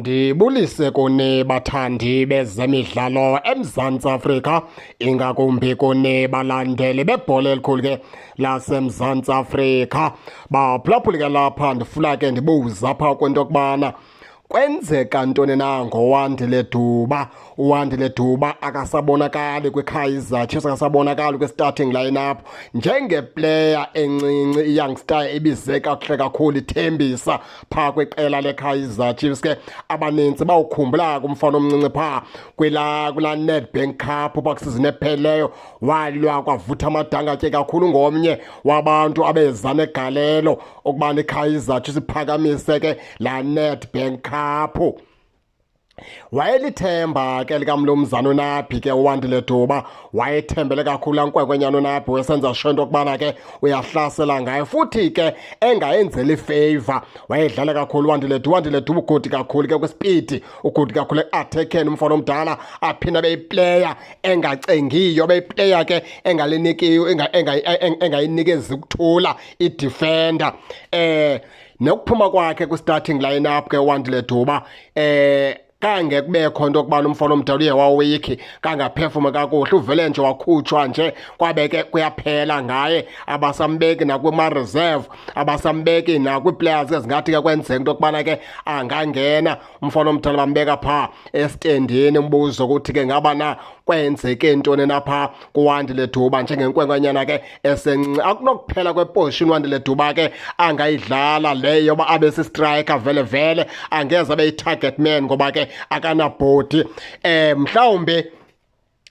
Ndibulise kuni bathandi bezemidlalo eMzantsi Afrika, ingakumbi kuni balandeli bebhola elikhulu ke laseMzantsi Afrika. Baphulaphuli ke lapha ndifuna ke ndibuze apha kwento yokubana kwenzeka ntoni na ngoWandile Duba. UWandile Duba akasabonakali kwiKaizer Chiefs, akasabonakali kwi-starting lineup njengeplayer encinci, i-youngster ibize kakuhle kakhulu ithembisa phaa kwiqela leKaizer Chiefs. Ke abanintsi bawukhumbula kumfana omncinci phaa kulaa Nedbank Cup phaa kwisizini ephelileyo, walwa kwavutha amadangatye kakhulu, ngomnye wabantu abeza negalelo okubana iKaizer Chiefs iphakamise ke laa Nedbank Cup. Wayelithemba ke likamlumzana uNabi ke uWandile Duba, wayethembele kakhulu laa nkwenkwenyana uNabi, wesenza sure into yokubana ke uyahlasela ngayo, futhi ke engayenzeli ifavour. Wayedlala kakhulu uWandile Duba. UWandile Duba ugood kakhulu ke kwispeed, ugood kakhulu eku-attackeni umfana omdala, aphinde abe yiplayer engacengiyo, abe yiplayer ke engalinikiyo, engayinikezi ukuthula idefender. Nokuphuma kwakhe kwi-starting lineup ke uWandile Duba, kange kubekho into yokubana umfana omdala uye waweak, kangaperforma kakuhle, uvele nje wakhutshwa nje, kwabe ke kuyaphela ngaye. Abasambeki nakwima-reserve, abasambeki nakwii-players ezingathi ke kwenzeka into yokubana ke angangena. Umfana omdala bambeka phaa esitendini. Umbuzo ukuthi ke ngaba na kwenzeke ntoni na phaa kuWandile Duba njengenkwenkwenyana ke esencinci? Akunokuphela kweposition uWandile Duba ke angayidlala leyo yoba abe sistriker vele vele, angeze abe yi-target man ngoba ke akanabhodi. Mhlawumbe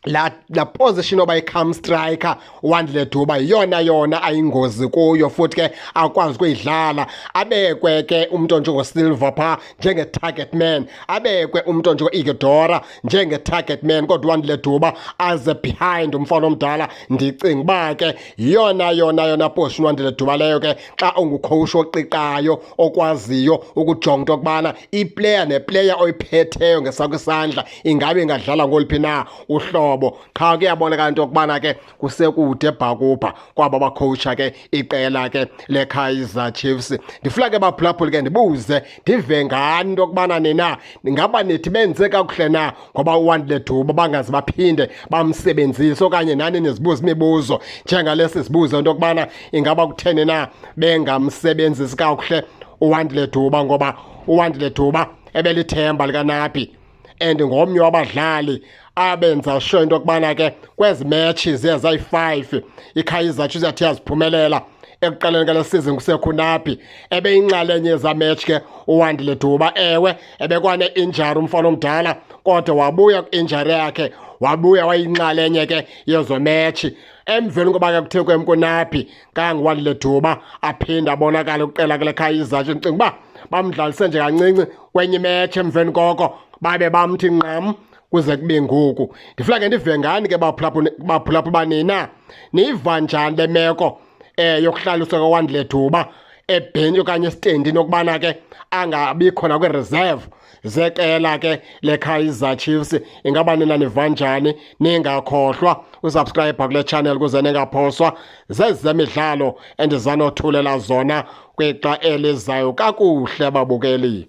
la position oba i-come striker uWandile Duba yiyona yona ayingozi kuyo, futhi ke akwazi ukuyidlala. Abekwe ke umuntu onjengoSilva phaa njenge-target man, abekwe umuntu onjengo-Ighodaro njenge-target man, kodwa uWandile Duba aze behind umfana omdala. Ndicinga uba ke yiyona yona yona position uWandile Duba leyo ke, xa ungucoach oqiqayo okwaziyo ukujonga into yokubana iplayer neplayer oyiphetheyo ngesakho isandla ingabe ingadlala ngoluphi na uhlobo. Qha kuyabonakala into yokubana ke kusekude bhakubha kwaba bacoacha ke iqela ke leKaizer Chiefs. Ndifuna ke baphulaphuli ke ndibuze ndive ngani into yokubana nina ngaba nithi benze kakuhle na ngoba uWandile Duba bangaze baphinde bamsebenzise, okanye nani nizibuze imibuzo njengalesi sibuzo into yokubana ingaba kutheni na bengamsebenzisi kakuhle uWandile Duba, ngoba uWandile Duba ebelithemba likaNabi and ngomnye wabadlali abenza sure into yokubana ke kwezi matches ziye zayi-5 iKaizer Chiefs yathi yaziphumelela ekuqaleni kale season kusekho uNabi, ebeyinxalenye yeza match ke uWandile Duba. Ewe, ebekwane-injury umfana omdala, kodwa wabuya kwi-injury yakhe, wabuya wayinxalenye ke yezo match. Emveni koba ke kuthe kwemka uNabi, kanguWandile Duba aphinde abonakale kuqela kule Kaizer Chiefs. Ndicinga uba bamdlalise nje kancinci kwenye imatch, emveni koko babe bamthi nqam kuze kube ngoku. Ndifuna ke ndive ngani ke baphulaphuli uba nina niyiva njani le meko yokuhlaliswa kwaWandile Duba ebhentshi okanye esitendini, okubana ke angabikho nakwi-reserve zeqela ke leKaizer Chiefs. Ingaba nina niva njani? Ningakhohlwa usubscribe kule channel ukuze ningaphoswa zezemidlalo endizanothulela zona kwixa elizayo. Kakuhle babukeli.